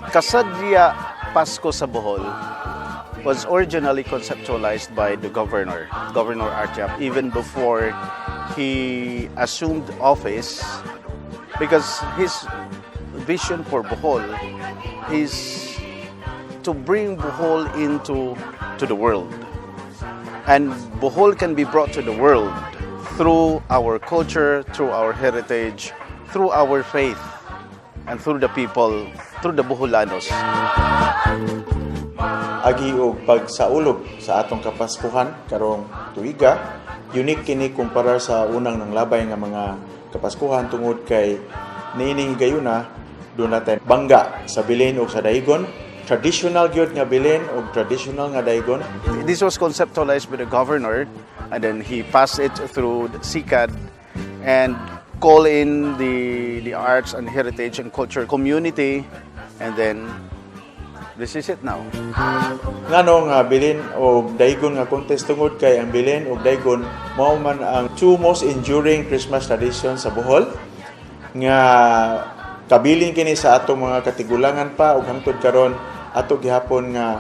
Kasadya Pasko sa Bohol was originally conceptualized by the governor, Governor Art Yap, even before he assumed office, because his vision for Bohol is to bring Bohol into to the world. And Bohol can be brought to the world through our culture, through our heritage, through our faith, and through the people, through the Boholanos. Agi og pagsaulog sa atong Kapaskuhan karong tuiga, unique kini kumpara sa unang nanglabay nga mga Kapaskuhan tungod kay niining higayuna duna tay bangga sa bilin og sa daigon, traditional gyud nga bilin og traditional nga daigon. This was conceptualized by the governor, and then he passed it through the CICAD and call in the arts and heritage and culture community, and then this is it now. Ngano nga bilin og daigon nga contest? Tungod kay ang bilin og daigon mao man ang two most enduring Christmas traditions sa Bohol nga kabilin kini sa atong mga katigulangan pa ug hangtod karon ato gihapon nga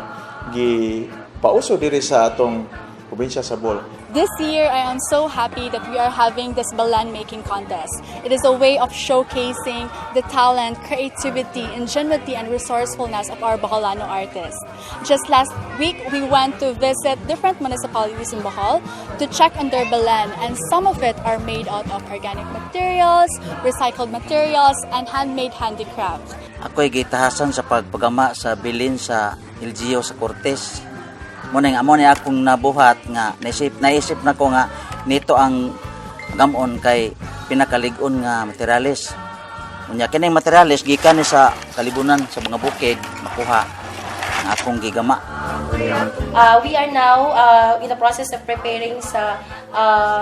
gi pauso diri sa atong probinsya sa Bohol. This year, I am so happy that we are having this Belen making contest. It is a way of showcasing the talent, creativity, ingenuity, and resourcefulness of our Boholano artists. Just last week, we went to visit different municipalities in Bohol to check on their Belen, and some of it are made out of organic materials, recycled materials, and handmade handicraft. Ako'y gitahasan sa pagpagama sa bilin sa LGU sa Cortes. Mo ning amo ni akong nabuhat nga naisip na ko nga nito ang gamon kay pinakalig-on nga materyales. Unya kining materyales gikan ni sa kalibunan, sa mga bukid makuha nga akong gigama. We are now in the process of preparing sa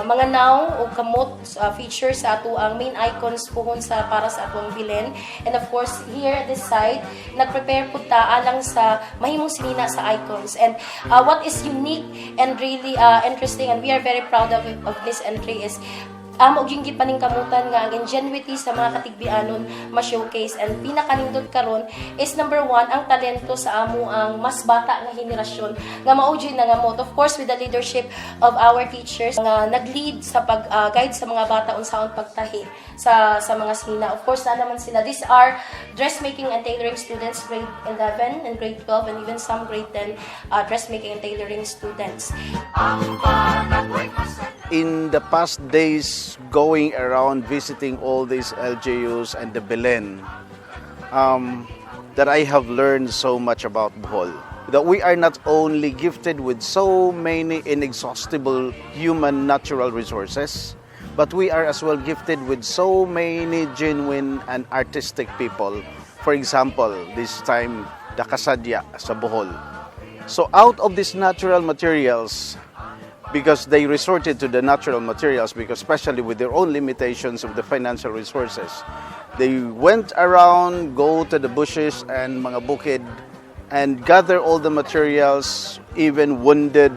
mga nawong o kamot features sa ato ang main icons puhon sa para sa atong bilin. And of course, here at this side, nag-prepare pud ta alang sa mahimong sinina sa icons. And what is unique and really interesting and we are very proud of this entry is amo gyud gipaningkamutan nga ang ingenuity sa mga katigbianon ma-showcase, and pinakanindot karon is number one, ang talento sa amo ang mas bata nga henerasyon nga mao gyud nangamot, of course with the leadership of our teachers nga nag-lead sa pag guide sa mga bata unsaon pagtahi sa mga sinina. Of course, na naman sila, these are dressmaking and tailoring students, grade 11 and grade 12 and even some grade 10 dressmaking and tailoring students. In the past days going around visiting all these LGUs and the Belen, that I have learned so much about Bohol. That we are not only gifted with so many inexhaustible human natural resources, but we are as well gifted with so many genuine and artistic people. For example, this time, the Kasadya sa Bohol. So out of these natural materials, because they resorted to the natural materials, because especially with their own limitations of the financial resources, they went around, go to the bushes and mga bukid and gather all the materials, even wounded,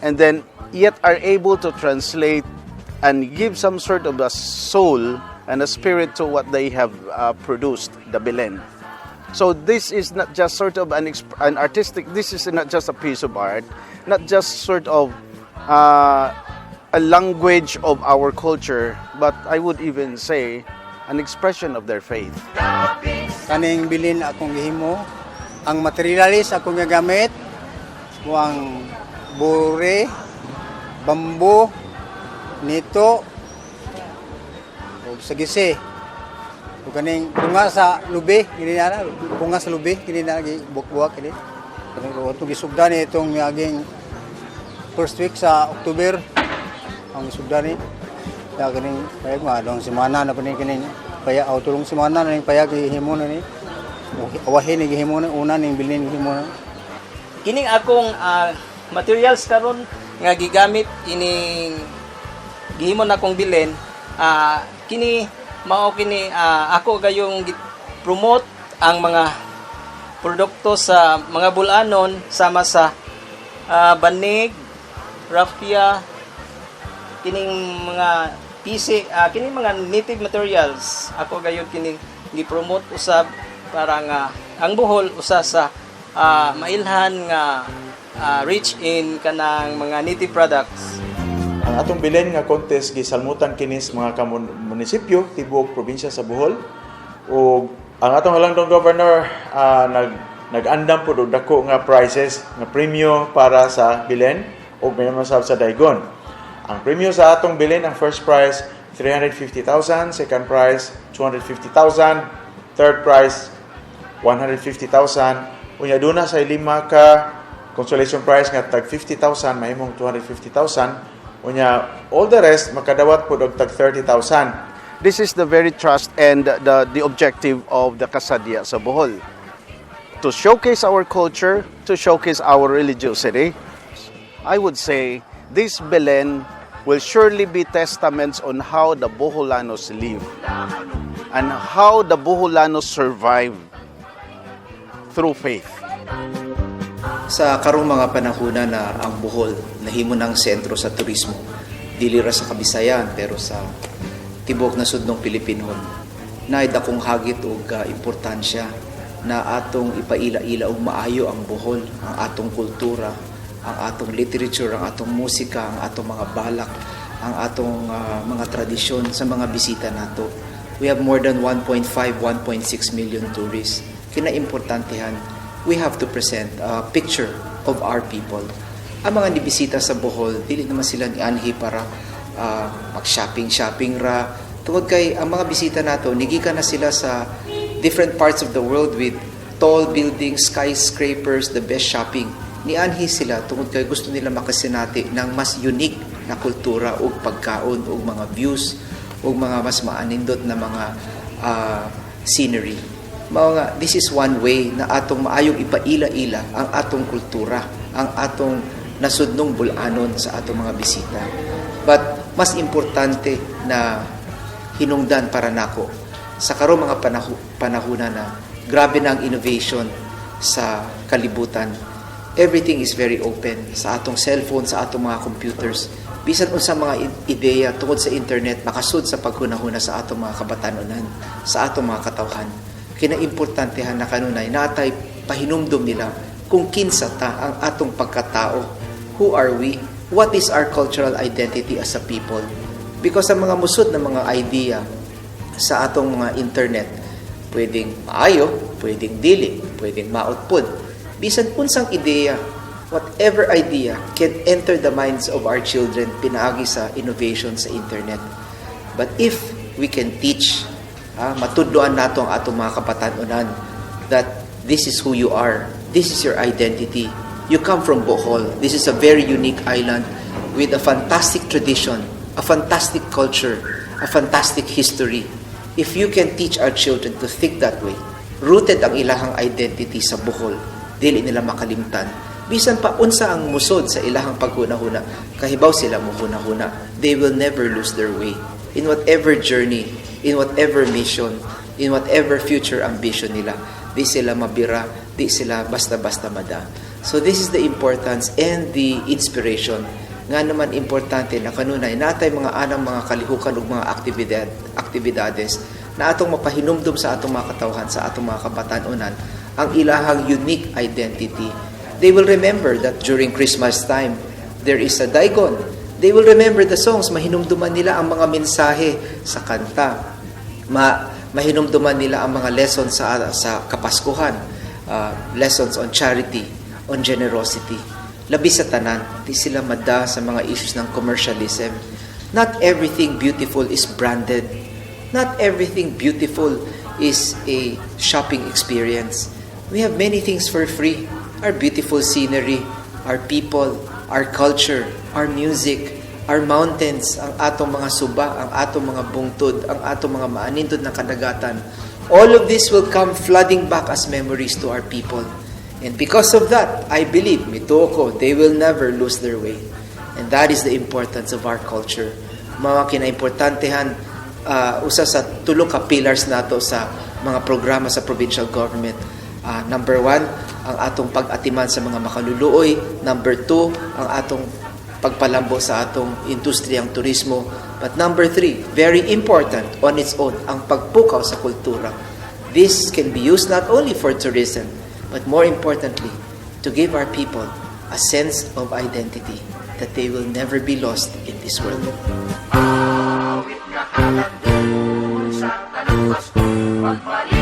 and then yet are able to translate and give some sort of a soul and a spirit to what they have produced, the Belen. So this is not just sort of an artistic, this is not just a piece of art, not just sort of a language of our culture, but I would even say an expression of their faith. Kaning bilin akong gihimo, ang materialis akong gagamit mo ang bure, bamboo, nito, ug sagisi. Ug kaning bunga sa lubi, kini na bunga sa lubi, kini na gibuak-buak kini. Kaning itong gisugda ni itong miaging first week sa October ang gisugda ni. Kaya kaning payag mga 2 semana na pa ni kining payag aw 3 semana na ning payag gihimo na ni. Awahin ni gihimo na una ning bilin gihimo na. Kining akong materials karon nga gigamit ining gihimo na akong bilin, kini mao kini ako gayong promote ang mga produkto sa mga bulanon sama sa banig, raffia, kining mga PC, kining mga native materials. Ako gayud kining gi-promote usab para nga Ang Bohol usa sa mailhan nga rich in kanang mga native products. Ang atong Belen nga contest gisalmutan kini sa mga munisipyo tibuok probinsya sa Bohol ug ang atong halangdong governor nag-andam pud og dako nga prizes nga premyo para sa Belen ug may sab sa Daygon. Ang premyo sa atong Belen, ang first prize 350,000, second prize 250,000, third prize 150,000. Unya duna sa lima ka consolation prize nga tag 50,000, mahimong 250,000. Unya all the rest makadawat pud og tag 30,000. This is the very trust and the objective of the Kasadya sa Bohol. To showcase our culture, to showcase our religiosity. I would say this Belen will surely be testaments on how the Boholanos live and how the Boholanos survive through faith. Sa karong mga panahona na ang Bohol nahimo ng sentro sa turismo, dili ra sa Kabisayan pero sa tibuok nasudnong Pilipinon, naay dakong hagit og importansya na atong ipaila-ila og maayo ang Bohol, ang atong kultura, ang atong literature, ang atong musika, ang atong mga balak, ang atong mga tradisyon sa mga bisita nato. We have more than 1.5, 1.6 million tourists. Kinaimportantehan, we have to present a picture of our people. Ang mga nibisita sa Bohol, dili naman sila nianhi para mag-shopping-shopping ra. Tungod kay ang mga bisita nato, nigikan na sila sa different parts of the world with tall buildings, skyscrapers, the best shopping. Nianhi sila tungod kay gusto nila makasinati ng mas unique na kultura ug pagkaon ug mga views ug mga mas maanindot na mga scenery. Mao nga this is one way na atong maayong ipaila-ila ang atong kultura, ang atong nasudnong bul-anon sa atong mga bisita. But mas importante na hinungdan para nako sa karong mga panahona na grabe na ang innovation sa kalibutan. Everything is very open sa atong cellphone, sa atong mga computers. Bisan unsa mga ideya tungod sa internet makasud sa paghunahuna sa atong mga kabatanunan, sa atong mga katawhan. Kinaimportantehan na kanunay natay pahinumdum nila kung kinsa ta, ang atong pagkatao. Who are we? What is our cultural identity as a people? Because ang mga musod na mga idea sa atong mga internet, pwedeng maayo, pwedeng dili, pwedeng maot pod. Bisan unsang ideya, whatever idea can enter the minds of our children pinaagi sa innovation sa internet. But if we can teach, matudloan nato ang atong mga kabatanunan that this is who you are, this is your identity. You come from Bohol. This is a very unique island with a fantastic tradition, a fantastic culture, a fantastic history. If you can teach our children to think that way, rooted ang ilahang identity sa Bohol, dili nila makalimtan. Bisan pa unsa ang musod sa ilahang paghuna-huna, kahibaw sila muhuna-huna. They will never lose their way. In whatever journey, in whatever mission, in whatever future ambition nila, di sila mabira, di sila basta-basta mada. So this is the importance and the inspiration nga naman importante na kanunay natay mga anang mga kalihukan ug mga aktibidades na atong mapahinumdum sa atong mga katawhan, sa atong mga kabatanunan ang ilahang unique identity. They will remember that during Christmas time there is a daigon. They will remember the songs, mahinumduman nila ang mga mensahe sa kanta. Mahinumduman nila ang mga lessons sa Kapaskuhan, lessons on charity, on generosity. Labi sa tanan, di sila mada sa mga issues ng commercialism. Not everything beautiful is branded. Not everything beautiful is a shopping experience. We have many things for free. Our beautiful scenery, our people, our culture, our music, our mountains, ang atong mga suba, ang atong mga bungtod, ang atong mga maanindot na kadagatan. All of this will come flooding back as memories to our people. And because of that, I believe, mituo ko, they will never lose their way. And that is the importance of our culture. Mga kinaimportantehan, usa sa tulo ka pillars nato sa mga programa sa provincial government. Number one, ang atong pag-atiman sa mga makaluluoy. Number two, ang atong pagpalambo sa atong industriyang turismo. But number three, very important on its own, ang pagpukaw sa kultura. This can be used not only for tourism, but more importantly, to give our people a sense of identity that they will never be lost in this world. Awit nga kalandon sa tanang Pasko.